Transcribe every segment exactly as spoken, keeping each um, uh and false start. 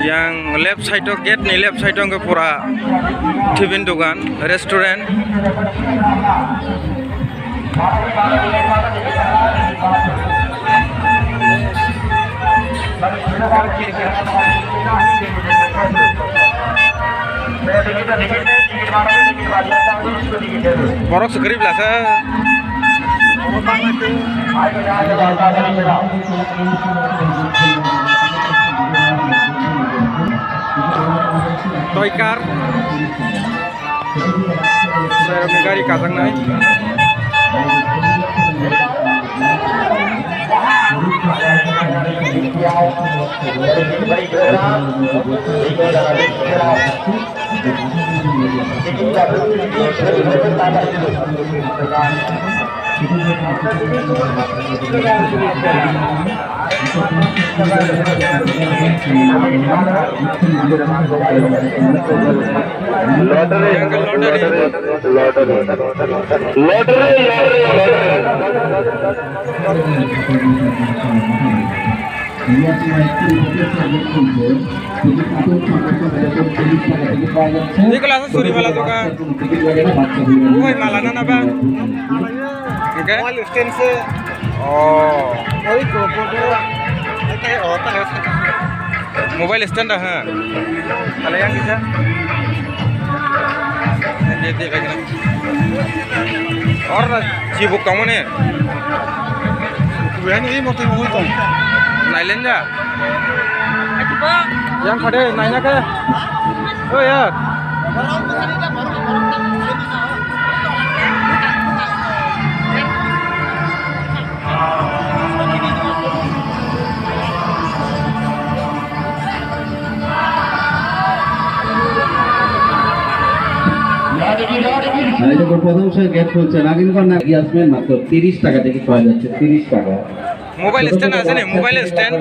Yang left side o, gate ni left side o hwnkhe pura tiffin dogan, restaurant. Borok se kwrwi bwlasa. Toy car. Gari kajaknai. Lottery, lottery, lottery, lottery, lottery. Nikola, suri mala dogan. Buhai mala na na ba? Oke. Mobile stand se. Oh. Oi, ko, ko, ko. Ete, oh, ta, ta. Mobile stand dah, ha. Kalau yang bisa. Dia, dia lagi nak. Or chibuk kamu nih. Kuya ni motor mo to. Nailen ja. Yang khade naina ke. Oh ya. এই দেখো, প্রথম সে গেট খুলছে, নাগিন কন্যা এগিয়ে আসবেন, মাত্র তিরিশ টাকা টিকিট পাওয়া যাচ্ছে, তিরিশ টাকা। মোবাইল স্ট্যান্ড আছে নি? Mobile stand?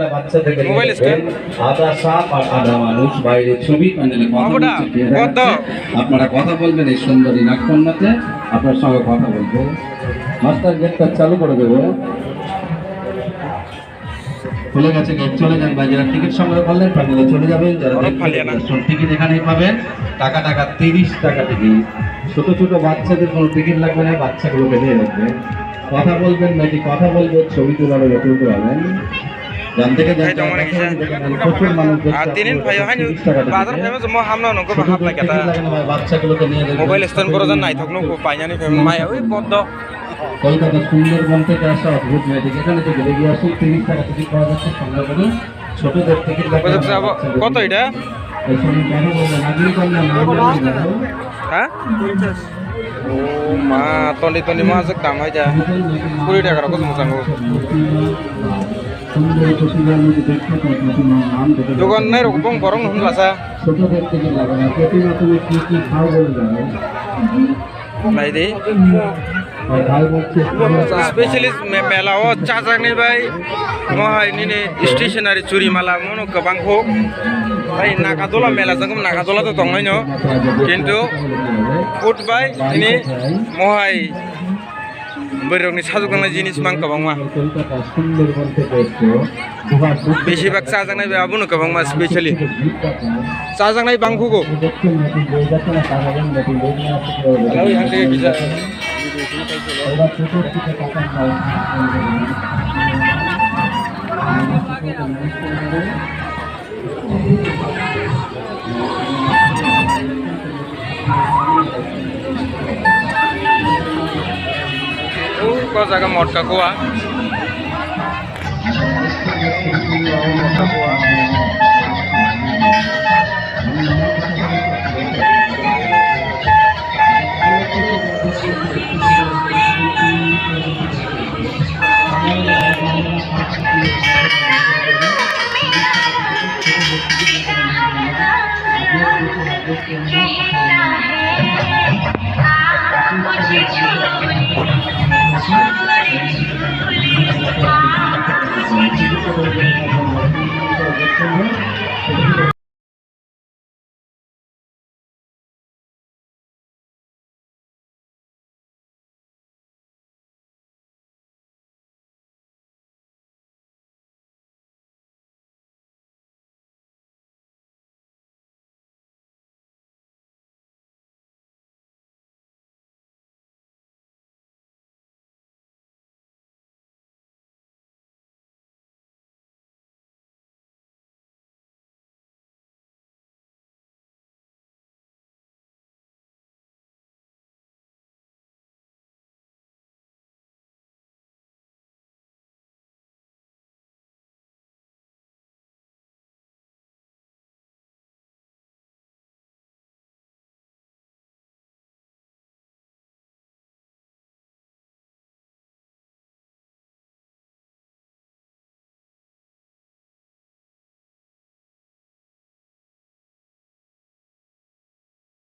Mobile stand? আধা সাপ আর আধা মানুষ বাইরে ছবি প্যান্ডেলে কথা বলছে, চেহারা কত? আপনারা কথা বলবেন এই সুন্দরী নাগকন্যাতে, আপনার সঙ্গে কথা বলবো। মাস্টার গেটটা চালু করে দেবো। খুলে গেছে গেট, চলে যান ভাই। যারা টিকিট সংগ্রহ করলেন, প্যান্ডেলে চলে যাবেন। যারা অনেক দেখতে ফালিয়া না। ইচ্ছুক, টিকিট এখানেই পাবেন। টাকা, টাকা, তিরিশ টাকা টিকিট। ছোট ছোট বাচ্চাদের কোনো টিকিট লাগবে না, বাচ্চাগুলোকে নিয়ে রাখবেন। কথা বলবেন, মেয়েটি কথা বলবে, ছবি তোলার, তুলতে পারবেন। জানতে গেলে এই তো মনে কিছু। প্রচুর মানুষ দেখতে আর তিন দিন পাচ্ছেন, ভাই, হয়নি? তিরিশ টাকা টিকিট। বাজার ফেমাস, মো হামনা নঙ্গো ছোট বাহাপ ছোট লাগে টিকিট কেটা। লাগে না ভাই, বাচ্চাগুলোকে নিয়ে দেখবেন। মোবাইল স্ট্যান্ড করে যান, নাই থাকনো, পাইনানি ফেমাস, মায়া, ওই পদ্ম। কলকাতা সুন্দরবন থেকে আসা অদ্ভুত মেয়েটি, যেখানে থেকে বেরিয়ে আসুন, তিরিশ টাকা টিকিট পাওয়া যাচ্ছে, সংগ্রহ করুন। ছোটদের টিকিট লাগবে। কত যাবো? কত এটা? এই সঙ্গে কথা বলবেন, আগে কম না, না, না, না, না। হ্যাঁ? ও মা, তন্ডি তন্ডি মাছ দাম হয় যা। কুড়ি টাকা রাখো, তুমি চাঙ্গো। সুন্দর প্রতিমার মধ্যে দেখতে পাচ্ছ, তোমার নাম দেখে দোকান নাই, রকম বরং হুন লাসা। ছোটদের টিকিট লাগে না, প্রতিমা তুমি কি কি খাও বলে দাও। Naidi. Specialist me-, mela o chajaknai bai. Mohai nini stationery churi mala mono kwbang kho. Hai Nagadola mela jang Nagadola to tongnai no. Kintu food bai nini mohai bwrwkni sajwk nangnai jinis mang kwbangma. Besibak chajaknai bai abono kwbangma specially. Chajaknai bangkhugo. O jaga motka kua.